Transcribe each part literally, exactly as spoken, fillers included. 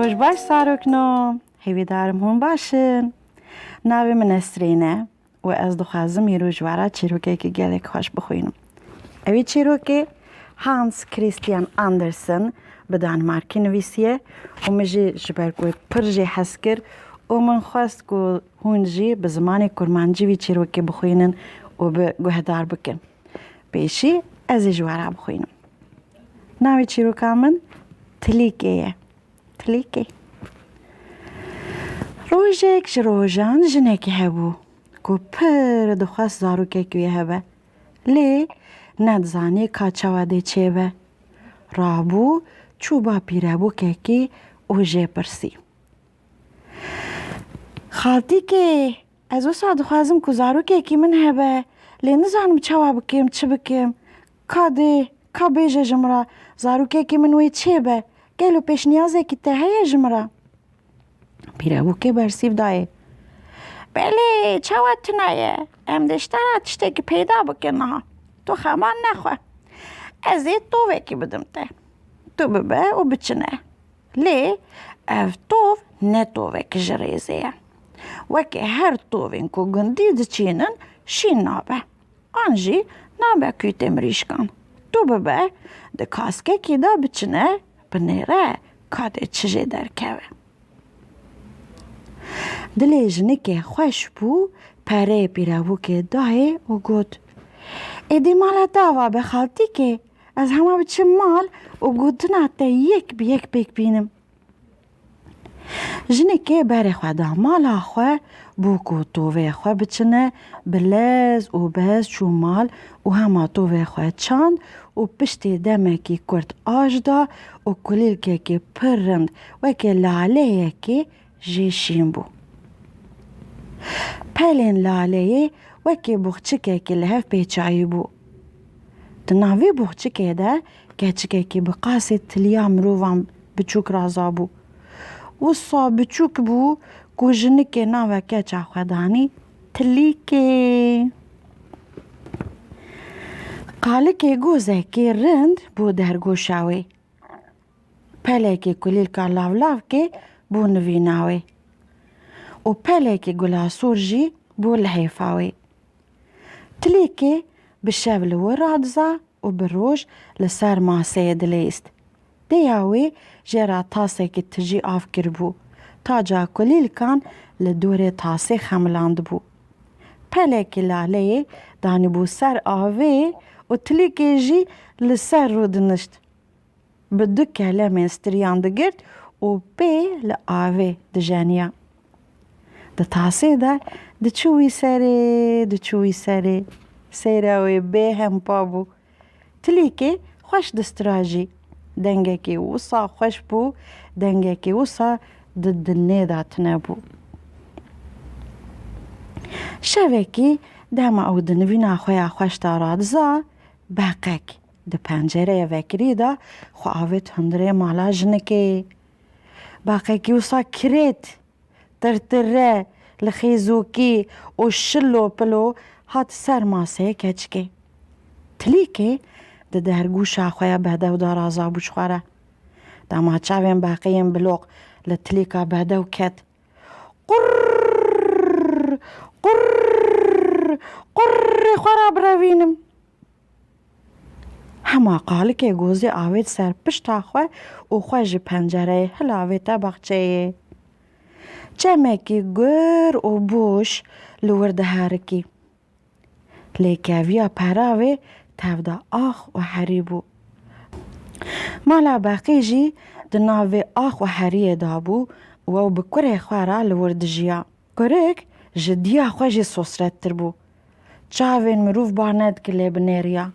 Roj baş zarokno, hêvîdarim hûn baş in. Navê min Nesrîn e û ez dixwazim îro ji we re çîrokekî gelek xweş bixwînim. Ew ê çîrokê Hans Christian Andersen bi Danmarkî nivîsiye û min jî ji ber ku pir jê hez kir û min xwest ku hûn jî bi zimanê kurmancî vî çîrokê bixwînin û bi guhdar bikin. Pêşî ez ê ji we re bixwînim. Navê çîroka min Tilîkê ye. Tilîkê. Rojek ji rojan jinekî hebû ku pir dixwest zarokekî wê hebe. Lê nedizanî ka çawa dê çêbe. Rabû, çû ba pîrebûkekî û jê pirsî. Xaltîkê, ez wisa dixwazim ku zarokekî min hebe, lê nizanim çawa bikim, çi bikim. Ka dê, ka bêje ji min re, zarokekî min wê çêbe. Gelo pêşniyazekî te heye ji min re? Pîrevûkê bersîv dayê. Belê, çawa tune ye? Em dê ji te re tiştekî peyda bikin niha. Tu xeman nexwe. Ez ê tovekî bidim te. Tu bibe û biçine. Lê ev tov ne tovek ji rêzê ye. Weke her tovên ku gundî diçînin, şîn nabe. An jî nabe kûtê mirîşkan. Tu bibe di kaskekî de biçine, binêre ka dê çi jê derkeve. Dilê jinikê xweş bû, pereyê pîrevûkê dayê û got, Êdî mala te ava be xaltîkê, ez hema biçim mal û gotina te yek bi yek pêk bînim. Jinikê berê xwe da mala xwe, bû ku tovê xwe biçine, bi lez û bez çû mal û hema tovê xwe çand û piştî demekî kurt aş da û kulîlkekî pir rind weke laleyekê jê şîn bû. Pelên laleyê wekî boxçikekî li hev pêçayî bû. Di navê boxçikê de keçikekî bi qasê tiliya mirovan biçûk razabû. Wisa biçûk bû ku jinikê navê keça xwe danî Tilîkê. Qalikê gozekî rind bû dergoşa wê. Pelekî kulîlka lavlavkê bû nivîna wê û pelekî gula sor jî bû lihêfa wê. Tilîkê bi şev li wir radiza û bi roj li ser maseyê dileyîst. Dêya wê jê re tasekî tijî av kiribû. Taca kulîlkan li dorê tasê xemilandibû. Pelekî laleyê danîbû ser avê û tilîkê jî li ser rûdinişt. Bi du kelemên stiriyan digirt û pê li avê dijeniya. Di tasê de diçû wî serê, diçû wî serê. Seyra wê bêhempa bû. Tilîkê xweş distirajî. Dengekî wisa xweş bû, dengekî wisa di dinê de tune bû. Şevekî dema ew di nivîna xwe ya xweş de radiza, beqek di pencereyê vekirî de xwe avêt hundirê mala jinikê. Beqekî wisa kirêt, tirtire, li xêzokî û şilo pilo hat ser maseyê keçikê. Tilîkê di dergûşa xwe ya bedew de razabû ji xwe re. Dema çavên beqê yên biloq li tilîka bedew ket, Qurr, qurr, qurrê xwe re birevînim. Hema qalikê gozê avêt ser pişta xwe û xwe ji pencereyê hilavête baxçeyê. Çemekî gur û boş li wir diherikî. Lê keviya peravê tev de ax û herî bû. Mala Beqî jî di nav vê ax û heriyê de bû û ew bi kurê xwe re li wir dijiya. Kurik ji diya xwe jî sosrettir bû. Çavên mirov bar nedikir lê binêriya.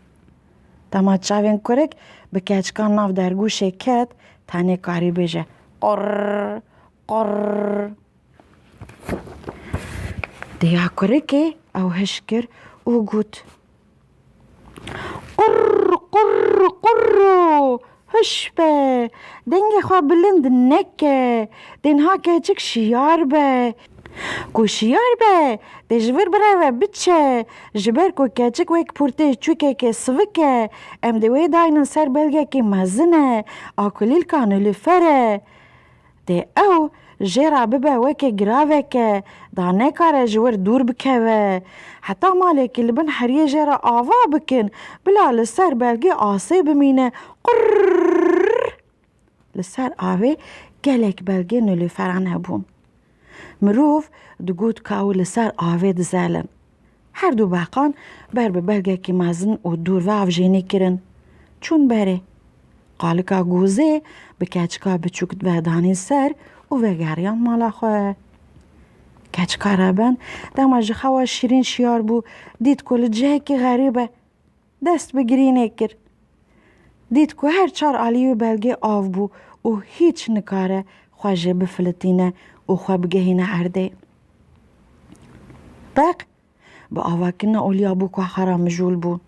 Dema çavên kurik bi keçikan nav dergûşê ket, tenê karî bêje, Qurr, qurr. Dêya kurikê ew hiş kir û got, Qurr, qurr, qurro, hiş be, dengê xwe bilind neke, dê niha keçik şiyar be. Ku şiyar be, dê ji vir bireve biçe, ji ber ku keçik wek pûrtê çûkekê sivik e, em dê wê daynin ser belgekî mezin e, a kulîlka nilûfer e. Dê ew jê re bibe weke giraveke, da nekare ji wir dûr bikeve. Heta malekî li bin heriyê jê re ava bikin, bila li ser belgê asê bimîne. Qurr! Li ser avê gelek belgê nilûferan hebûn. Mirov digot ka ew li ser avê dizelin. Her du beqan ber bi belgekî mezin û dûr ve avjênî kirin. Çûn berê. Qalika gozê bi keçika biçûk vedanîn ser û vegeriyan mala xwe. Keçika reben dema ji xewa şîrîn şiyar bû, dît ku li cihekî xerîb e. Dest bi girînê kir. Dît ku her çar alî wê belgê av bû û hîç nikare xwe jê bifilitîne û xwe bigehîne erdê. Beq bi avakirina olîa bûka xwe re mijûl bû.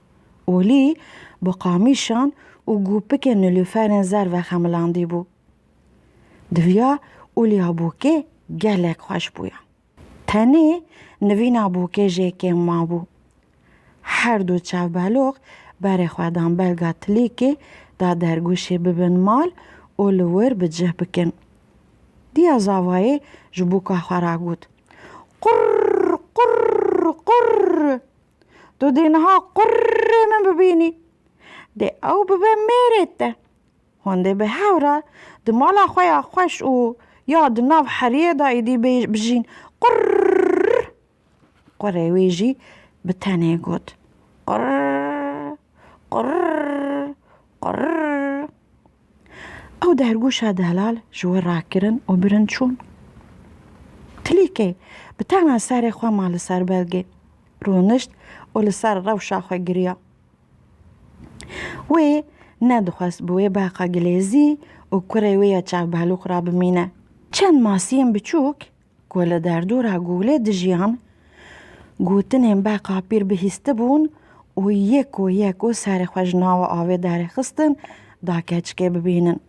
Olî bi qamîşan û gûpikên nilûferên zer ve xemilandî bû. Diviya olîa bûkê gelek xweş bûya. Tenê nivîna bûkê jê kêm mabû. Her du çavbeloq berê xwe dan belga tilîkê da dergûşê bibin mal û li wir bi cih bikin. Diya zavayê ji bûka xwe re got, Qurr, qurr, qurr. Tu dê niha qurrê min bibînî. Dê ew bibe mêrê te. Hûn dê bi hev re di mala xwe ya xweş û ya di nav heriyê de êdî bê-, bijîn. Qurr! Qurê wê jî bi tenê got. Qurr! Qurr! Qurr! Ew dergûşa delal ji wir rakirin û birin çûn. Tilîkê bi tena serê xwe ma li ser belgê. Rûnişt û li ser rewşa xwe giriya. Wê nedixwest bi wê beqa gilêzî û kurê wê ya çavbelûq re bimîne. Çend masiyên biçûk ku li derdora golê dijiyan, gotinên beqa pîr bihîstibûn û yek û yek û serê xwe ji nava avê derêxistin da keçikê bibînin.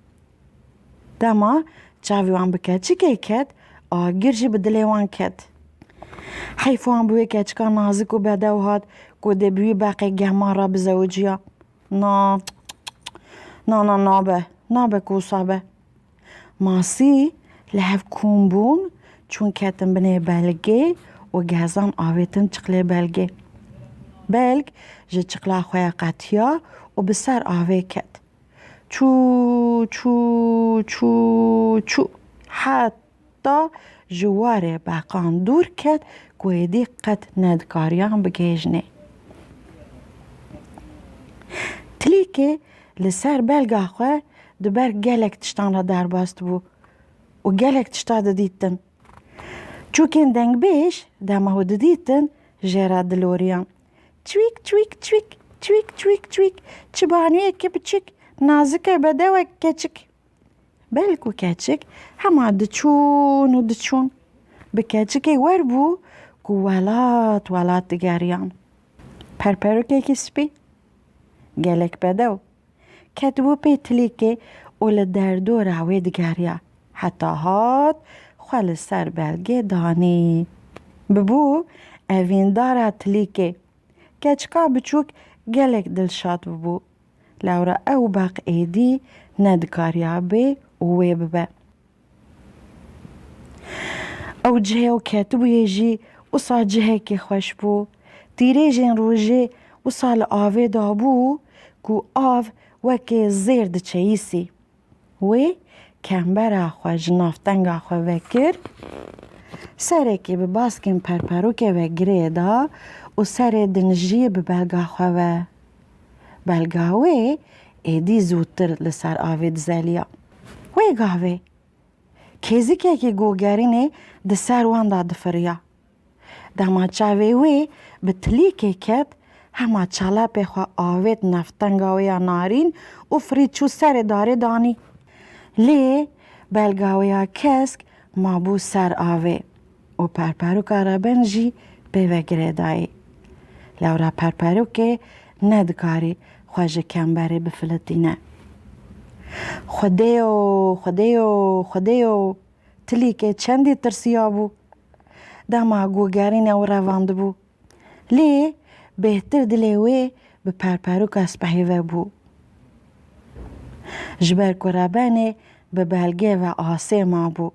Dema çavê wan bi keçikê ket, agir jî bi dilê wan ket. Heyf wan bi wê keçika nazik û bedew hat ku dê bi wî beqê gehmar re bizewiciya. Na, na, na, nabe, nabe ku wisa be. Masî li hev kom bûn, çûn ketin binê belgê û gehzan avêtin çiqlê belgê. Belg ji çiqla xwe ya qetiya û bi ser avê ket. Çû, çû, çû, çû. Heta ji warê beqan dûr ket ku êdî qet nedikariyan bigihêjinê. Tilîkê li ser belga xwe di ber gelek tiştan re derbas dibû û gelek tişta didîtin. Çûkên dengbêj dema hû didîtin jê re diloriyan. Çwîk, çwîk, çwîk, çwîk, çwîk, çwîk. Çi banûyeke biçik, nazik e, bedewek keçik. Belk û keçik hema diçûn û diçûn. Bi keçikê wer bû ku welat welat digeriyan. Perperokekî spî, gelek bedew, ketibû pê tilîkê û li derdora wê digeriya. Heta hat xwe li ser belgê danî. Bibû evîndara tilîkê. Keçika biçûk gelek dilşad bibû. Lewra ew beq êdî nedikariya bê û wê bibe. Ew cihê ew ketibûyê jî wisa cihekî xweş bû. Tîrêjên rojê wisa li avê de bû ku av wekê zêr diçeyîsî. Wê kembera xwe ji nav tenga xwe vekir, serekê bi baskên perperokê ve girê da û serê din jî bi belga xwe ve. Belga wê êdî zûtir li ser avê dizeliya. Wê gavê kêzikekî gogerînê di ser wan de difiriya. Dema çavê wê bi tilîkê ket, hema çalepê xwe avêt nav tenga wê ya narîn û firî çû serê darê danî. Lê belga wê ya kesk mabû ser avê û perperoka reben jî pê ve girêdayî. Lewra perperokê nedikarî xwe ji kemberê bifilitîne. Xwedêyo, Xwedêyo, Xwedêyo! Tilîkê çendî tirsiyabû. Dema gogerîne û revandibû. Lê bêhtir dilê wê bi perperoka spehî ve bû. Ji ber ku rebenê bi belgê ve asê mabû.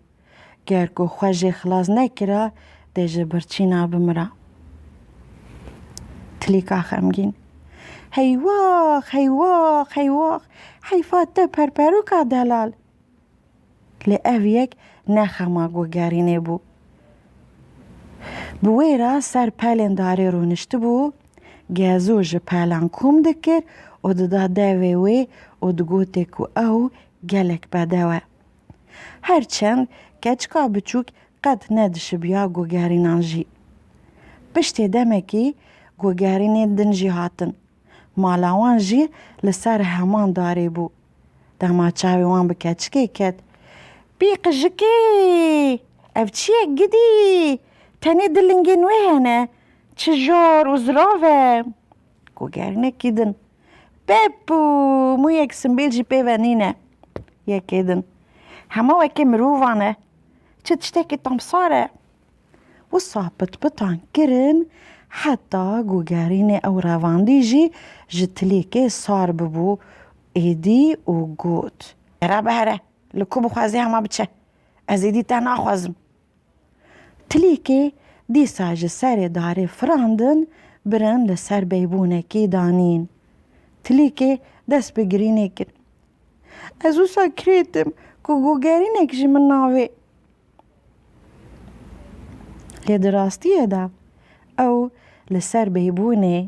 Ger ku xwe jê xilas nekira, dê ji birçîna bimira. Tilîka xemgîn: Heywax, heywax, heywax, heyfa te perperûka delal. Lê ev yek ne xema Gugerînê bû. Bi wê re ser pelên darê rûniştibû, Gezo ji pelan kom dikir û dida devê wê û digotê ku ew gelek bedew e. Her çend keçika biçûk qet nedişibiya Gugerînan jî. Piştê demekî Gugerînên din jî hatin. Mala wan jî li ser heman darê bû. Dema çavê wan bi keçikê ket: Pî qijikê, ev çi ye gidî? Tenê du lingên wê hene. Çi jar û zirav e. Gugerînekî din: Pepû, mûyek simbêl jî pê ve nîne. Yekê din: Hema wekî mirovan e. Çi tiştekî tomsar e. Wisa pitpitan kirin, heta Gugerînê ew revandî jî ji Tilîkê sar bibû êdî û got: Here bihere, li ku bixwazî hema biçe. Ez êdî te naxwazim. Tilîkê dîsa ji serê darê firandin, birin li ser beybûnekî danîn. Tilîkê dest bi girînê kir: Ez wisa kirêt im ku Gugerînek ji min navê. Lê di rastiyê de ew li ser beybûnê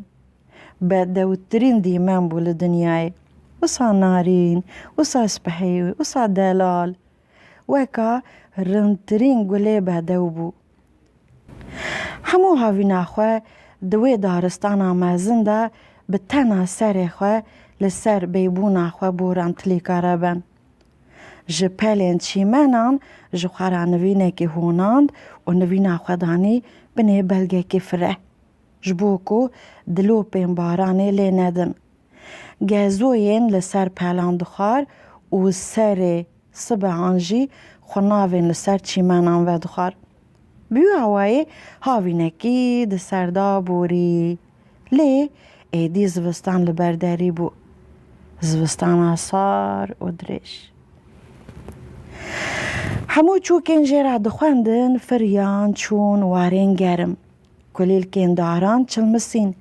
bedewtirîn dîmen bû li dinyayê. Wisa narîn, wisa spehî, wisa delal. Weka rindtirîn gulê bedew bû. Hemû havîna xwe di wê daristana mezin de bi tena serê xwe li ser beybûna xwe boran Tilîka reben. Ji pelên çîmenan ji xwe re nivînekî honand û nivîna xwe danî binê belgekî fireh, ji bo ku dilopên baranê lê nedin. Gezoyên li ser pelan dixwar û serê sibehan jî xunavên li ser çîmenan vedixwar. Bi wî awayî havînekî di ser de borî. Lê êdî zivistan li ber derî bû. Zivistana sar û dirêj. Hemû çûkên jê re dixwendin, firiyan çûn warên germ. Kulîlkên daran çilmisîn.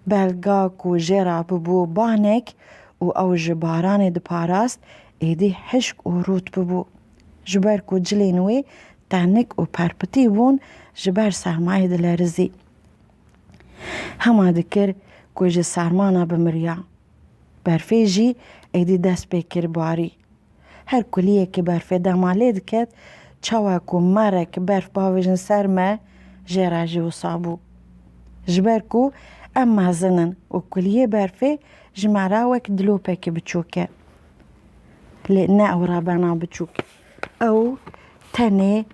Belga ku jê re bibû banek û ew ji baranê diparast, êdî hişk û rût bibû. Ji ber ku cilên wê tenik û perpitî bûn, ji ber sermayê dilerizî. Hema dikir ku ji sermana bimiriya. Berfê jî êdî dest pê kir barî. Her kuliyekî berfê dema lê diket, çawa ku merek berf bavêjin ser me, jê re jî wisa bû. Ji ber ku em mezin in û kuliyê berfê ji me re wek dilopekî biçûk e. Lê ne ew rebena biçûk. Ew tenê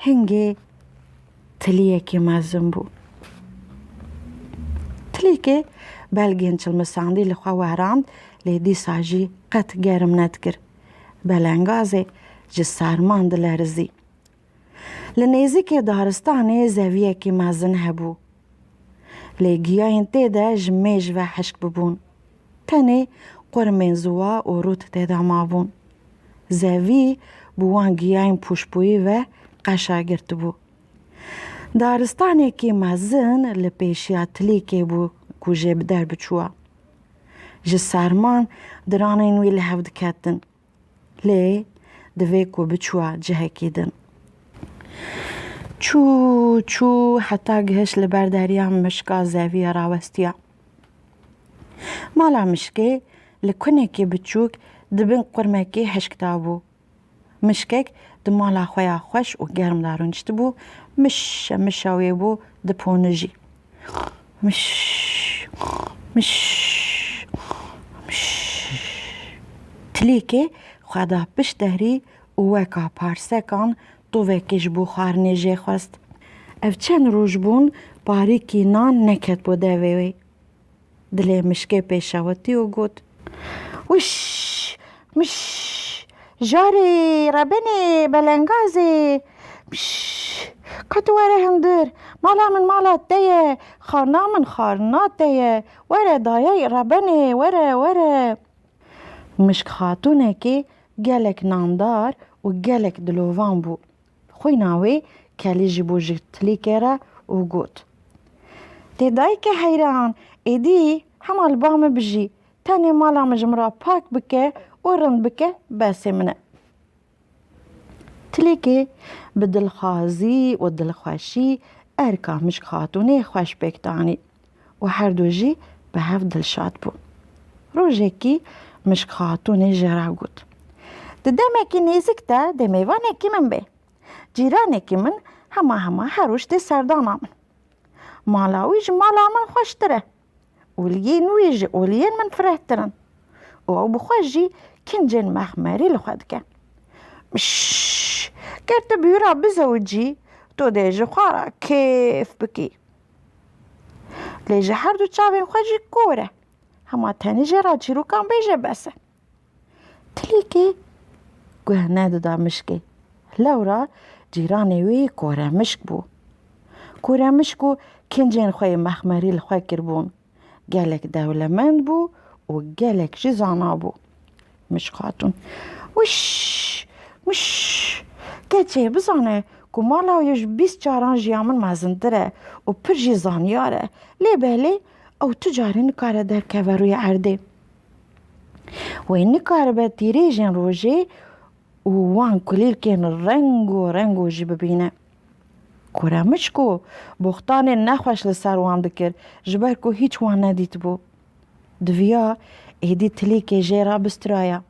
hingê tiliyekî mezin bû. Tilîkê belgên çilmisandî li xwe werand, lê dîsa jî qet germ nedikir. Belengazê ji serman dilerizî. Li nêzîkê daristanê zeviyekî mezin hebû. Lê giyayên tê de ji mêj ve hişk bibûn. Tenê qurmên ziwa û rût tê de mabûn. Zevî bi wan giyayên pûşbûyî ve qeşa girtibû. Daristanekî mezin li pêşiya tilîkê bû ku jê bi der biçûwa. Ji serman diranên wî li hev diketin. Lê divê ku biçûwa cihekî din. Çû, çû heta gihişt li ber deriya mişka zeviyê rawestiya. Mala mişkê li kunekî biçûk di bin qurmekî hişk de bû. Mişkek di mala xwe ya xweş û germ de rûniştibû, mişe mişa wê bû diponijî. Miş, miş, miş. Tilîkê xwe da pişt derî û weka parsekan tovekê ji bo xwarinê jê xwest. Ev çend roj bûn parîkî nan neketibû devê wê. Dilê mişkê pêşewitî û got: Wiş, miş, jarê, rebenê, belengazê, miş, ka tu were hundir, mala min mala te ye, xarina min xarina te ye, were dayê rebenê, were, were. Mişk xatûnekê gelek nandar û gelek dilovan bû. Xwîna wê kelî jî bû ji tilîkê re û got, Tê dayike heyran, êdî hema li ba min bijî, tenê mala min ji min re pak bike û rind bike, besê min e. Tilîkê bi dilxwazî û dilxweşî erka Mişk Xatûnê xweş pêk danî û her du jî bi hev dilşad bûn. Rojekî Mişk Xatûnê jê re got, Di demekî nêzik de dê mêvanekî min bê. Cîranekî min hema hema her roj tê serdana min. Mala wî ji mala min xweştir e û liyên wî ji oliyên min firehtir in û ew bi xwe jî kincên mexmerî li xwe dike. Mişş! Ger tu bi wî re bizewicî, tu dê ji xwe re kêf bikî. Lê ji her du çavên xwe jî kor e. Hema tenê jê re çîrokan bêje bes e. Tilîkê guh nedida mişkê. Lewra cîranê wî Koremişk bû. Koremişk û kincên xwe yê mexmerî li xwe kiribûn. Gelek dewlemend bû û gelek jî zana bû. Mişk Xatûn, Wiş! Wiş! Keçê bizane ku mala wê ji bîst caran ji ya min mezintir e û pir jî zanyar e. Lê belê ew tu carî nikare derkeve rûyê erdê. Wê nikaribe tîrêjên rojê û wan kulîlkên rengo rengo jî bibîne. Koremişko boxtanên nexweş li ser wan dikir, ji ber ku hîç wan nedîtibû. Diviya êdî tilîkê jê re bistiraya.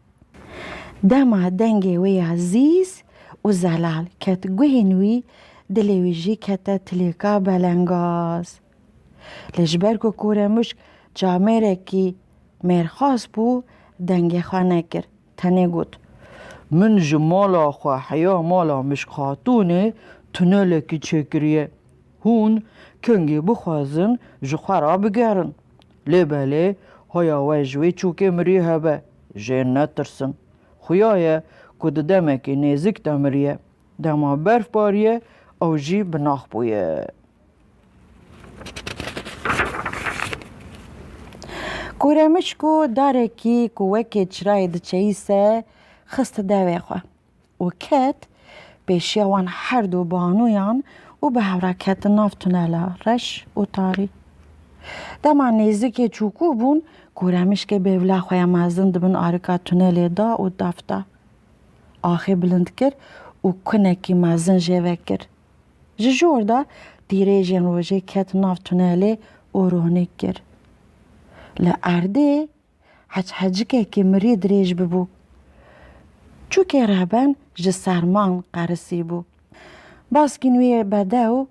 Dema dengê wê ya zîz û zelal ket guhên wî, dilê wî jî kete tilîka belengaz. Lê ji ber ku Koremişk camêrekî mêrxas bû, dengê xwe nekir. Tenê got, Min ji mala xwe heya mala Mişk Xatûnê tunelekî çêkiriye. Hûn kengî bixwazin ji xwe re bigerin. Lê belê haya we ji wê çûkê mirî hebe, jê netirsin. Xuya ye ku di demekî nêzik de miriye. Dema berf bariye, ew jî binax bûye. Koremişko darekî ku wekê çirayê diçeyîse, xist devê xwe û ket pêşiya wan her du banûyan û bi hev re ketin nav tunela reş û tarî. Dema nêzikê çûkû bûn, Koremişkê bêvla xwe ya mezin di bin arika tunelê da û daf da. Axê bilind kir û kunekî mezin jê vekir. Ji jor de tîrêjên rojê ket nav tunelê û ronî kir. Li erdê heçhecikekî mirî dirêj bibû. Çûkê reben ji serman qerisî bû. Baskîn wî bedew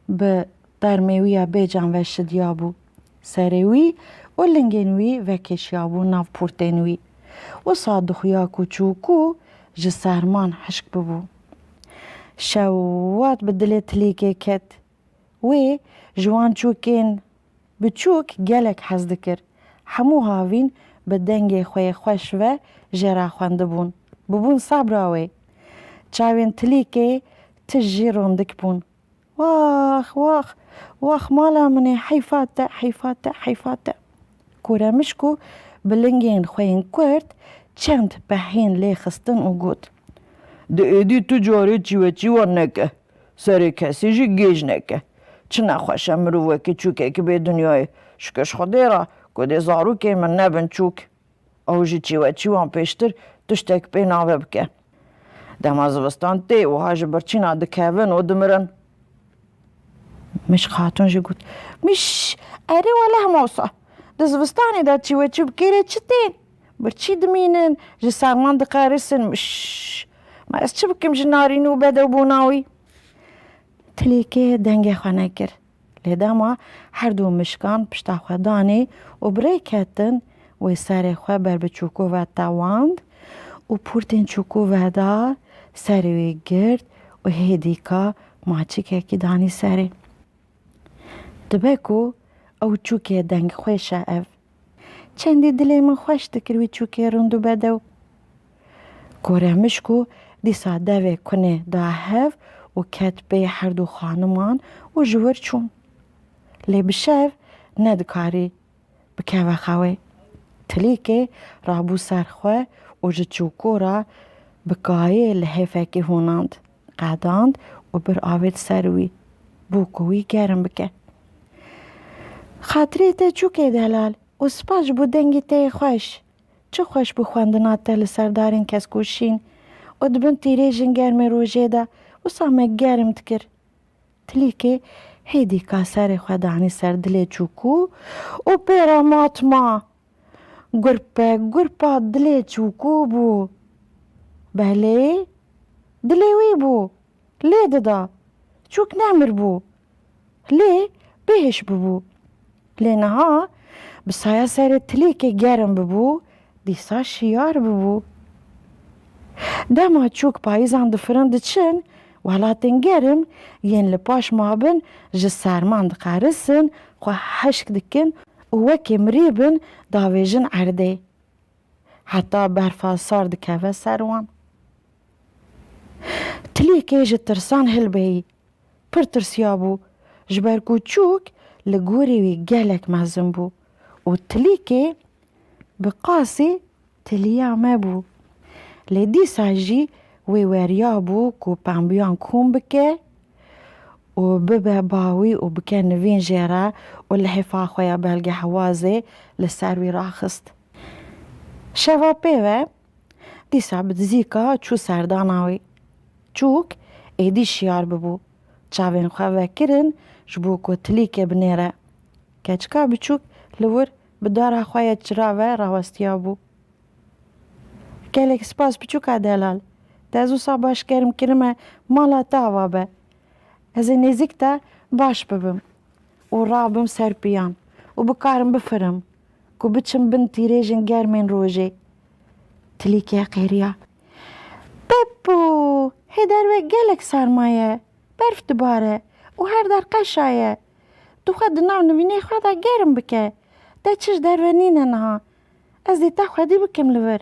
bi termê wî ya bêcan ve şidiya bû. Serê wî û lingên wî vekêşiyabû nav pûrtên wî. Wisa dixuya ku çûkû ji serman hişk bibû. Şewat bi dilê tilîkê ket. Wê ji wan çûkên biçûk gelek hez dikir. Hemû havîn bi dengê xwe yê xweş ve jê re xwendibûn. Bibûn sabra wê. Çavên tilîkê tij jî rondik bûn. Wax, wax, wax mala min ê, heyfa te, heyfa te, heyfa te. Koremişko bi lingên xwe yên kurt çend pehên lê xistin û got, Di êdî tu carê çîweçî wan neke, serê kesî jî gêj neke. Çi nexweş e mirovekî çûkekî bê dinyayê. Şikir ji Xwedê re ku dê zarokên min nebin çûk. Ew ji çîweçî wan pêştir tiştek pê nave bike. Dema zivistan tê, wiha ji birçîna dikevin û dimirin. Mişk Xatûn jî got, Miş, erê weleh mosa. Di zivistanê de çîweçî bi kêrê çi tên? Birçî dimînin, ji serman diqerisin. Miş, ma ez çi bikim ji narîn û bedewbûna wî? Tilîkê dengê xwe nekir. Lê dema her du mişkan pişta xwe danê û bi rê ketin, wê serê xwe ber bi çûkû ve tewand û pûrtên çûkû ve da, serê wê girt û hêdîka maçikekî danî serê. Dibe ku ew çûkê dengxweş e ev. Çendî dilê min xweş dikir wî çûkê rind û bedew. Koremişko dîsa devê kunê da hev û ket pê her du xaniman û ji wir çûn. Lê bi şev nedikarî bikeve xewê. Tilîkê rabû ser xwe û ji çûkû re bi kayê lihêfekî hûnand, qedand û bir avêt ser wî, bû ku wî germ bike. Xatirê te çûkê delal û spas ji bo dengê te yê xweş. Çi xweş bû xwendina te li ser darên kesk û şîn û di bin tîrêjên germê rojê de wisa me germ dikir. Tilîkê hêdîka serê xwe danî ser dilê çûkû û pê re matma. Gurpe gurpa dilê çûkû bû. Belê, dilê wî bû. Lê dida. Çûk nemir bû. Lê bêhiş bûbû. Lê niha bi saya serê tilîkê germ bibû, dîsa şiyar bibû. Dema çûk payîzan difirin diçin, welatên germ yên li paş mabin ji serman diqerisin, xwe heşk dikin û wekî mirî bin davêjin erdê. Heta berfa sar dikeve ser wan. Tilîkê ji tirsan hilbeyî. Pir tirsiyabû, ji ber ku çûk li gorî wî gelek mezin bû û tilîkê bi qasî tiliya me bû. Lê dîsa jî wê weriyabû ku pembiyan kom bike û bibe bawî û bike nivîn jê re û lihêfa xwe ya belgehewazê li ser wî raxist. Şeva pê ve dîsa bi dizîka çû serdana wî. Çûk êdî şiyar bibû. Çavên xwe vekirin ji bo ku tilîkê binêre. Keçika biçûk li wir bi dara xwe ya çira ve rawestiyabû. Gelek spas biçûka delal. Te ez wisa baş germ kirime, mala te ava be. Ez ê nêzîk te baş bibim û rabim ser piyan û bikarim bifirim ku biçim bin tîrêjên germên rojê. Tilîkê qêriya. Pepo, hê derve gelek serma ye. Berf dibare û her der qeşa ye. Tu xwe di nav nivînê xwe de germ bike. Te çi ji derve nîne niha. Ez dê te xwedî bikim li vir.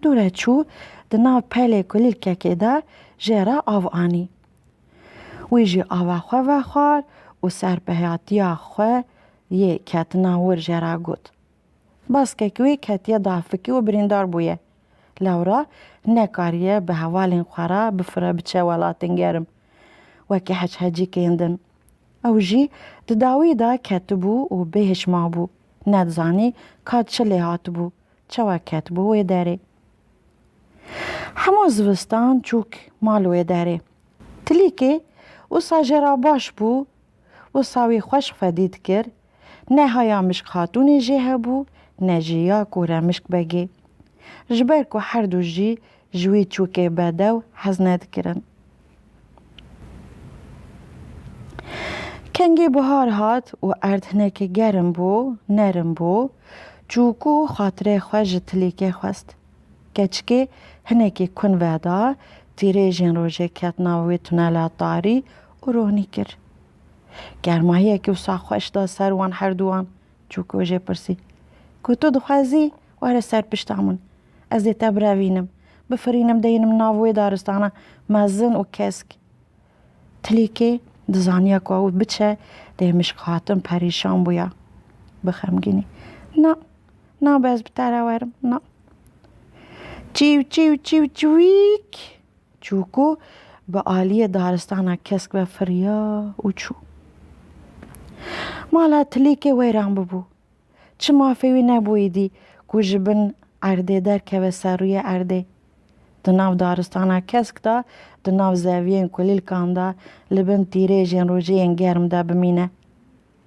Dûre çû, di nav pelê kulîlkekê de jê re av anî. Wî jî ava xwe vexwar û serpehatiya xwe yê ketina wir jê re got. Baskek wî ketiye dafikî û birîndar bûye. Lewra nekariye bi hevalên xwe re bifire biçe welatên germ. Wekî hechecîkên din. Ew jî di dawî de ketibû û bêhiş mabû. Nedizanî ka çi lê hatibû, çawa ketibû wê derê. Hemû zivistan çûk mal wê derê. Tilîkê wisa jê re baş bû, wisa wî xweş xwedî dikir, ne haya Mişk Xatûnê jê hebû, ne jî ya Kûre Mişk Begê. Ji ber ku her du jî ji wî çûkê bedew hez nedikirin. Kengê bihar hat û erd hinekî germ bû, nerim bû. Çûkû xatirê xwe ji tilîkê xwest. Keçikê hinekî kun veda, tîrêjên rojê ket nav wê tunela tarî û ronî kir. Germahiyekî wisa xweş da ser wan herduwan. Çûkû jê pirsî, ku tu dixwazî were ser pişta min. Ez ê te birevînim, bifirînim, deynim nav wê daristana mezin û kesk. Tilîkê dizaniya ku ew biçe dê Mişk Xatûn perîşan bûya. Bi xemgînî, na, nabe ez bi te re werim, na. Çîw, çîw, çîw, çiwîk. Çûkû bi aliyê daristana kesk ve firiya û çû. Mala tilîkê weyran bibû. Çi mafê wî nebû êdî ku ji bin erdê derkeve ser rûyê erdê. Di nav daristana kesk de, di nav zeviyên kulîlkan de, li bin tîrêjên rojê yên germ de bimîne.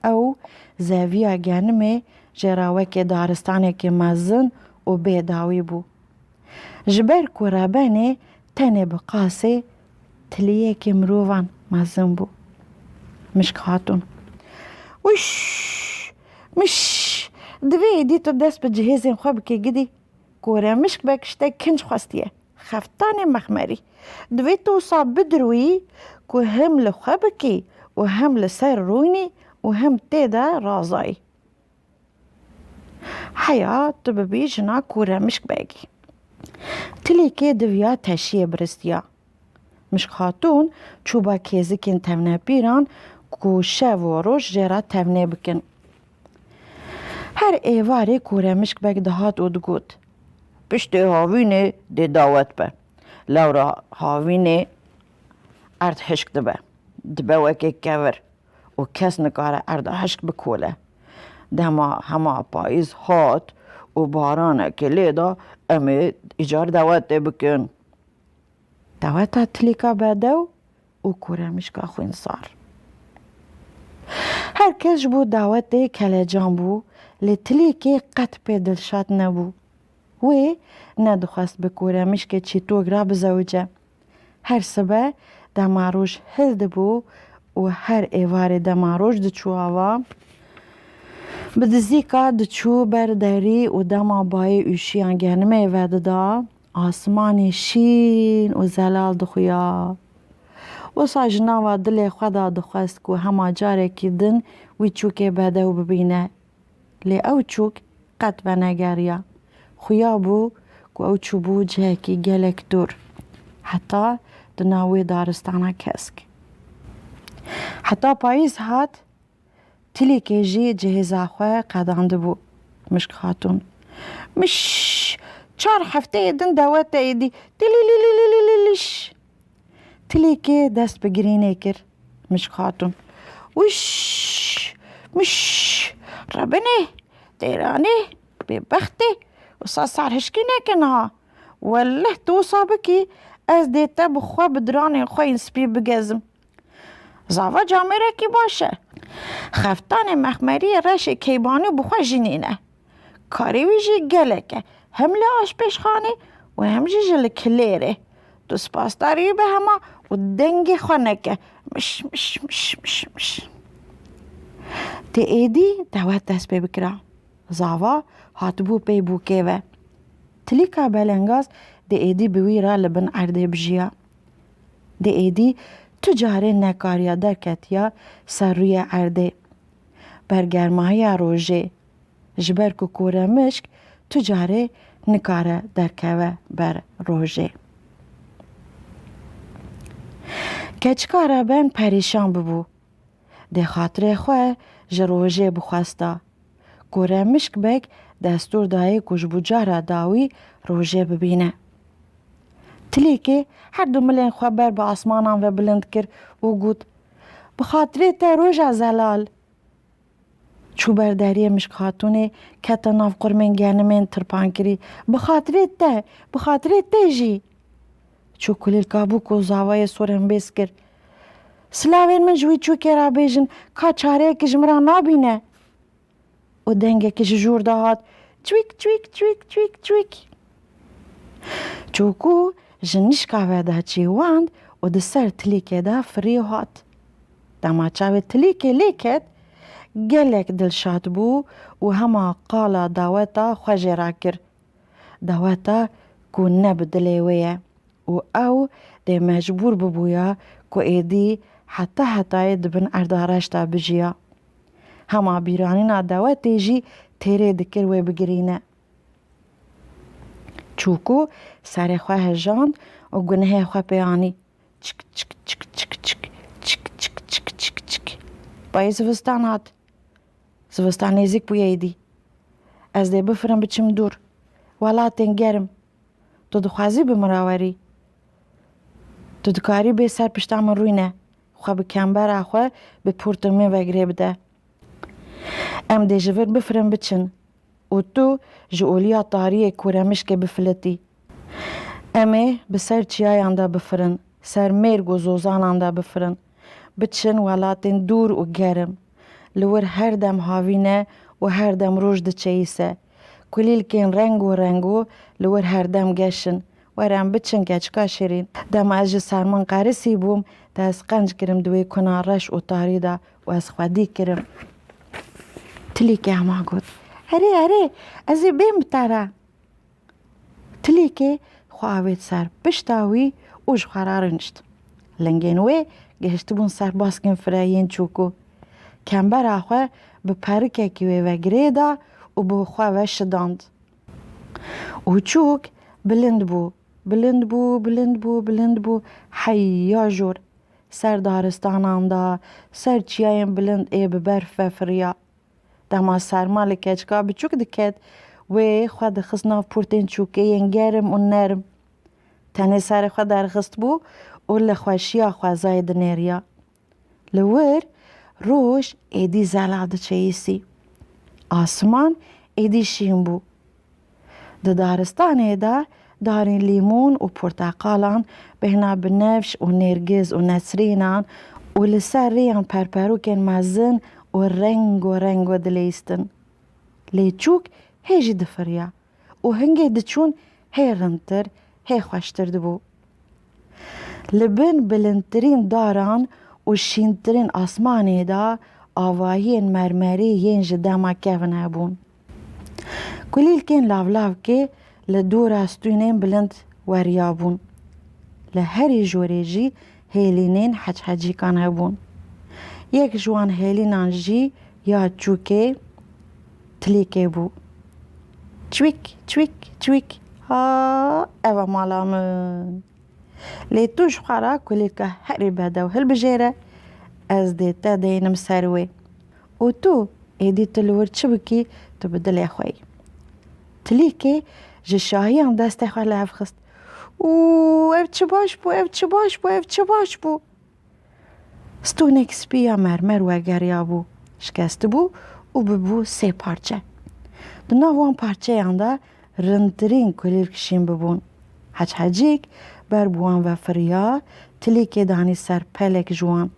Ew zeviya genimê jê re wekî daristanekî mezin û bê dawî bû. Ji ber ku rebenê tenê bi qasê tiliyekî mirovan mezin bû. Mişk Xatûn. Wiş! Miş! Divê êdî tu dest bi cihêzên xwe bikê gidî. Kore Mişk Beg ji te kinc xwestiye. Xeftanê mexmerî. Divê tu wisa bidirwî ku him li xwe bikî û him li ser rûnî û him tê de razayî. Heya tu bibî jina Kûre Mişk Begî. Tilîkê diviya teşiyê biristiya. Mişk Xatûn çûba kêzikên tevnepîran ku şev û roj jê re tevnê bikin. Her êvarê Kûre Mişk Beg dihat û digot, Piştê havînê dê dawet be. Lewra havînê erd hişk dibe. Dibe wekê kevir û kes nikare erda hişk bikole. Dema hema payîz hat û baranekê lê da, em ê îcar dawetê bikin. Daweta tilîka bedew û kûremişka xwînsar. Her kes ji bo dawetê kelecan bû, lê tilîkê qet pê dilşad nebû. Wê nedixwest bi kûremişkê çîtok re bizewice. Her sibe dema roj hildibû û her êvarê dema roj diçû ava, bi dizîka diçû ber derî û dema bayê ûşiyan genimê vedida, asmanê şîn û zelal dixuya. Wisa ji nava dilê xwe de dixwest ku hema carekî din wî çûkê bedew bibîne. Lê ew çûk qet venegeriya. Xuya bû ku ew çûbû cihekî gelek dûr. Heta di nav wê daristana kesk. Heta payîz hat, tilîkê jî cihêza xwe qedandibû. Mişk Xatûn: Miş! Çar hefteyê din dewete êdî. Tilîlîlîlîlîlîş! Tilîkê dest bi girînê kir. Mişk Xatûn: Wiş! Miş! Rebinê! Têranê! Bêbextê! Wisa sar hişkî neke niha. Weleh tu wisa bikî, ez dê te bi xwe bi diranên xwe yên spî bigezim. Zava camêrekî baş e. Xeftanê mexmeriyê reşê keybanî bi xwe jî nîne. Karê wî jî gelek e. Hem li aşpêşxanê û hem jî ji li kilêrê. Tu spasdarî wî be hema û dengê xwe neke. Miş, miş, miş, miş, miş. Dê êdî dewet dest pê bikira. Zava hatibû pey bûkê ve. Tilîka belengaz dê êdî bi wî re li bin erdê bijiya. Dê êdî tu carê nekariya derketiya ser rûyê erdê. Ber germahiya rojê, ji ber ku kûremişk tu carê nikare derkeve ber rojê. Keçika Reben perîşan bibû. Dê xatirê xwe ji rojê bixwesta. Kûremişk beg destûr dayê ku ji bo cara dawî rojê bibîne. Tilîkê her du milên xwe ber bi asmanan ve bilind kir û got: Bi xatirê te roja zelal! Çû ber deriyê Mişk Xatûnê, kete nav qurmên genimên tirpankirî. Bi xatirê te, bi xatirê te jî! Çû kulîlka bûk û zavayê sorembêz kir. Silavên min ji wî çûkê re bêjin, ka çareyekî ji min re nabîne. Û dengekî ji jûr de hat, çwîk, çwîk, çwîk, çwîk, çwîk. Çûkû ji nişka ve de çêwand û di ser tilîkê de firî hat. Dema çavê tilîkê lê ket, gelek dilşad bû û hema qala daweta xwe jê re kir. Daweta ku ne bi dilê wê ye û ew dê mecbûr bibûya ku êdî heta hetayê di bin erda reş de bijiya. Hema bîranîna dawetê jî têrê dikir wê bigirîne. Çûkû serê xwe hejand û gunehê xwe pê anî. Çik, çik, çik, çik, çik, çik, çik, çik, çik, çik. Bayê zivistan hat. Zivistan nêzîk bûye êdî. Ez dê bifirim biçim dûr. Welatên germ. Tu dixwazî bi min re werî? Tu dikarî bê ser pişta min rûyne. Xwe bi kembera xwe bi portê min ve girê bide. Em dê ji vir bifirin biçin û tu ji oliya tariyê kûremişkê bifilitî. Em ê bi ser çiyayan de bifirin, ser mêrg û zozanan de bifirin. Biçin welatên dûr û germ. Li wir her dem havîn e û her dem roj diçeyîse. Kulîlkên reng û rengo li wir her dem geş in. Were em biçin keçika şirîn. Dema ez ji serman qerisî bûm, te ez qenc kirim di wê kuna reş û tarî de û ez xwedî kirim. Tilîkê hema got, Erê, erê, ez ê bêm bi te re. Tilîkê xwe avêt ser pişta wî û ji xwe re rûnişt. Lingên wê gihiştibûn ser baskên fireyên çûkû. Kembera xwe bi perikekî wê ve girê da û bi xwe ve şidand. Û çûk bilind bû, bilind bû, bilind bû, bilind bû, heya jor. Ser daristanan da, ser çiyayên bilind ê bi berf ve firiya. Dema serma li keçika biçûk diket Wê xwe dixist nav pûrtên çûkê yên germ û nerm. Tenê serê xwe derxistbû û li xweşiya xwezayê dinêriya. Li wir roj êdî zelal diçeyîsî. Asiman êdî şîn bû. Di daristanê de darên lîmon û porteqalan bêhna binevş û nêrgiz û nesrînan û li ser rêyan perperokên mezin û rengo rengo dileyistin. Lê çûk hê jî difiriya û hingê diçûn hê rindtir, hê xweştir dibû. Li bin bilindtirîn daran û şîntirîn asmanê de avahiyên mermerî yên ji dema kevin hebûn. Kulîlkên lavlavkê li dora stûnên bilind weriyabûn. Li herî jorê jî hêlînên heçhecîkan hebûn. Yek ji wan hêlînan jî ya çûkê tilîkê bû. Çwîk, çwîk, çwîk. Ha, ev e mala min. Lê tu ji xwe re kulîlka herî bedew hilbijêre, ez dê te deynim ser wê. Û tu, êdî tu li wir çi bikî, tu bi dilê xwe yî. Tilîkê ji şahiyan destê xwe li hev xist. Û ev çi baş bû, ev çi baş bû, ev çi baş bû. Stûnek spî ya mermer wergeriyabû, şikestibû û bibû sê parçe. Di nav wan parçeyan de rindtirîn kulîlk şîn bibûn. Heçhecîk ber bi wan ve firiya, tilîkê danî ser pelek ji wan.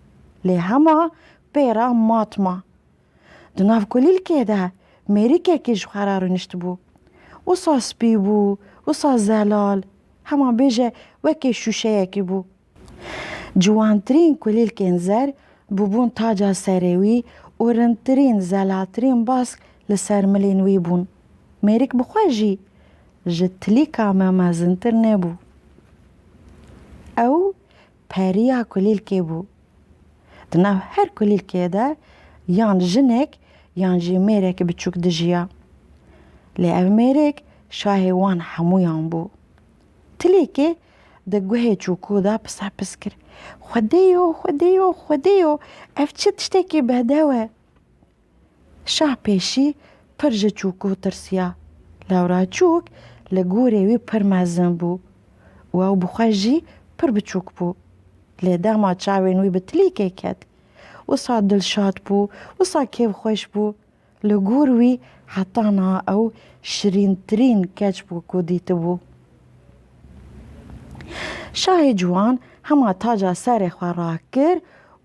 Lê hema pê re mat ma. Di nav kulîlkê de mêrikekî ji xwe re rûniştibû. Wisa spî bû, wisa zelal, hema bêje wekî şûşeyekî bû. Ciwantirîn kulîlkên zer bûbûn taca serê wî û rindtirîn, zelaltirîn bask li ser milên wî bûn. Mêrik bi xwe jî ji tilîka me mezintir nebû. Ew periya kulîlkê bû. Di nav her kulîlkê de yan jinek yan jî mêrek biçûk dijiya. Lê ev mêrik şahê wan hemûyan bû. Tilîkê di guhê çûkû de pisa pis kir. Xwedêyo, xwedêyo, xwedêyo, ev çi tiştekî bedew e! Şah pêşî pir ji çûkû tirsiya. Lewra çûk li gorê wî pir mezin bû û ew bi xwe jî pir biçûk bû. Lê dema çavên wî bi tilîkê ket, wisa dilşad bû, wisa kêfxweş bû. Li gor wî heta niha ew şirîntirîn keç bû ku dîtibû. Şahê ciwan hema taca serê xwe rakir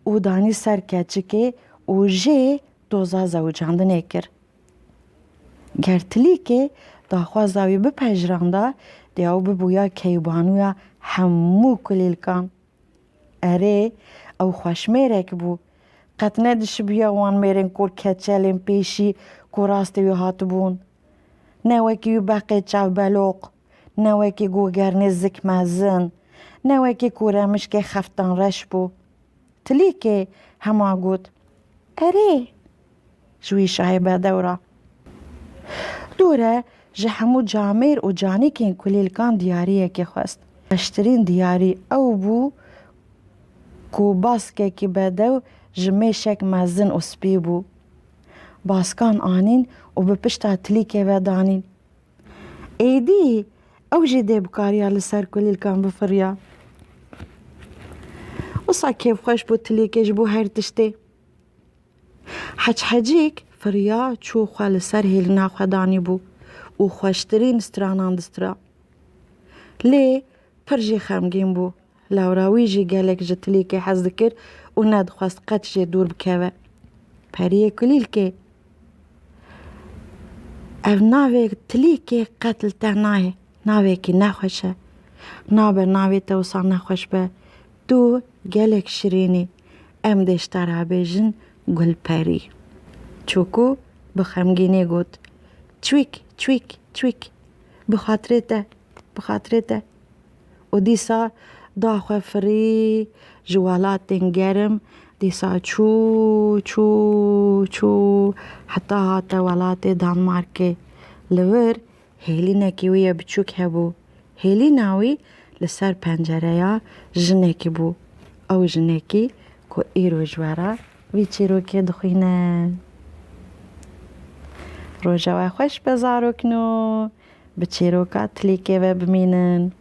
û danî ser keçikê û jê doza zewicandinê kir. Ger tilîkê daxwaza wî bipejiranda, dê ew bibûya keybanûya hemû kulîlkan. Erê, ew xweşmêrek bû. Qet nedişibiya wan mêrên kor keçelên pêşî ku rastê wî hatibûn. Ne wekî wî beqê çavbeloq, ne wekî gogernê zik mezin, ne wekî ku remişkê xeftan reş bû. Tilîkê hema got, "Erê!" ji wî şahê bedew re. Dûre ji hemû camêr û canîkên kulîlkan diyariyekê xwest. Xweştirîn diyarî ew bû ku baskekî bedew ji mêşek mezin û spî bû. Baskan anîn û bi pişta tilîkê ve danîn. Êdî ew jî dê bikariya li ser kulîlkan bifiriya. Wisa kêfxweş bû tilîkê ji bo her tiştê. Heçhecîk firiya çû xwe li ser hêlîna xwe danîbû û xweştirîn stranan distira. Lê pir jî xemgîn bû. Lewra wî jî gelek ji tilîkê hez dikir û nedixwest qet jê dûr bikeve. Periyê kulîlkê, ev navê tilîkê qet li te nayê. Navekî nexweş e. Nabe navê te wisa nexweş be. Tu gelek şirîn î. Em dê ji te re bêjin Gulperî. Çûkû bi xemgînî got, "Çwîk, çwîk, çwîk. Bi xatirê te, bi xatirê te." Û dîsa da xwe firî ji welatên germ, dîsa çû, çû, çû, heta hate welatê Danmarkê. Li vir hêlînekî wî yê biçûk hebû. Hêlîna wî li ser pencereya jinekî bû. Ew jinekî ku îro ji we re vî çîrokê dixwîne. Roja we xweş be zarokno, bi çîroka tilîkê ve bimînin.